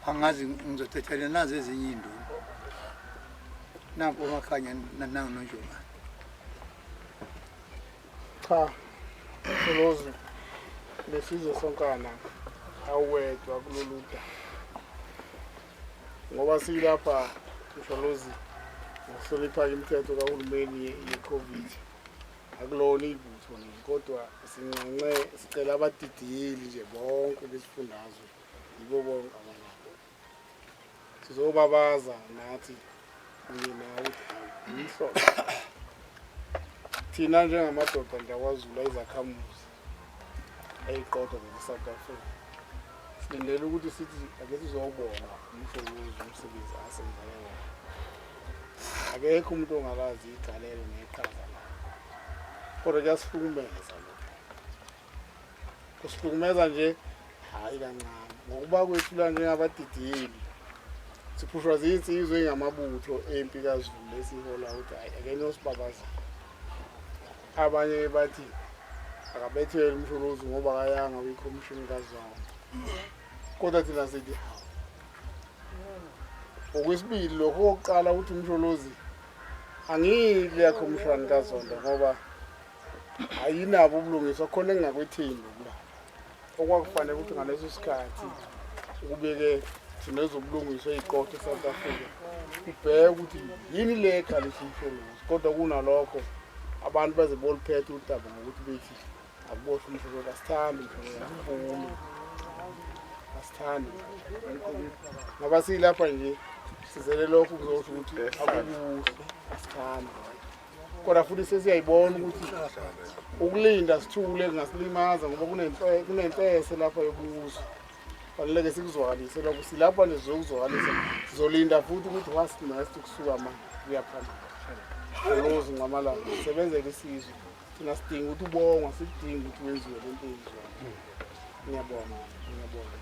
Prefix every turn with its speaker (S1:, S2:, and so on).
S1: Angazi ngizothathela nazo ezinye iy'nduna. Nampo uMakhanya nangu noNjomane.
S2: Cha, Msholozi, lesizwe sonkana awuwedwa kulolu daba. Ngoba silapha Msholozi ngokuhlonipha imithetho kahulumeni ye-COVID. Akulona ibutho nje kodwa sinxenxe sicela abadidiyeli nje bonke besifundazwe yibo bonke abalapha. Sizobabaza nathi kunye nawe ukuthi hawu yimhlolo. Thina njengamadoda nje akwaZulu ayizakhamuzi ayiqotho zase-South Africa silindele ukuthi sithi ake sizobonga umsholozi umsebenzi asenzele wona. Akekho umuntu ongalazi igalelo neqhaza lakhe, kodwa kuyasihlukumeza lokho. Kusihlukumeza nje hhayi kancane ngokuba kwethu la njengabadidiyeli siphushwa zinsizwa engamabutho empi kaZulu esihola ukuthi hhayi ake niyosibabaza. Abanye bathi akabethele uMsholozi ngoba akayanga kwikhomishini kaZondo, kodwa thina sithi hawu. Okwesibili lokho okokuqala ukuthi uMsholozi angiyi kuleya khomishani kaZondo ngoba ayinabo ubulungiswa khona engingakwethembi kulapho okwakufanele ukuthi ngaleso sikhathi ukubeke thina ezobulungiswa ey'qotho e-South Africa ubheke ukuthi yini le ekhalisa uMsholozi, kodwa kunalokho abantu baze boluphetha udaba ngokuthi bethi akuboshwe uMsholozi. Asithandi uMsholozi, asivumi, asithandi ngoba silapha nje sizele lokho kuzosho ukuthi akukuhle, asithandi. Kodwa futhi sesiyayibona ukuthi ukulinda sithule kungasilimaza ngoba kunenhlese lapha yobuzwe. Faneleke sikuzwakalise lokho, silapha nje sizokuzwakalisa, sizolinda futhi ukuthi what's next kusuka manje kuya phambili. Msholozi Nxamalala, sebenzela isizwe. Thina sidinga ukuthi ubongwa, sidinga ukuthi wenziwe lento eyenziwayo. Ngiyabonga, ngiyabonga.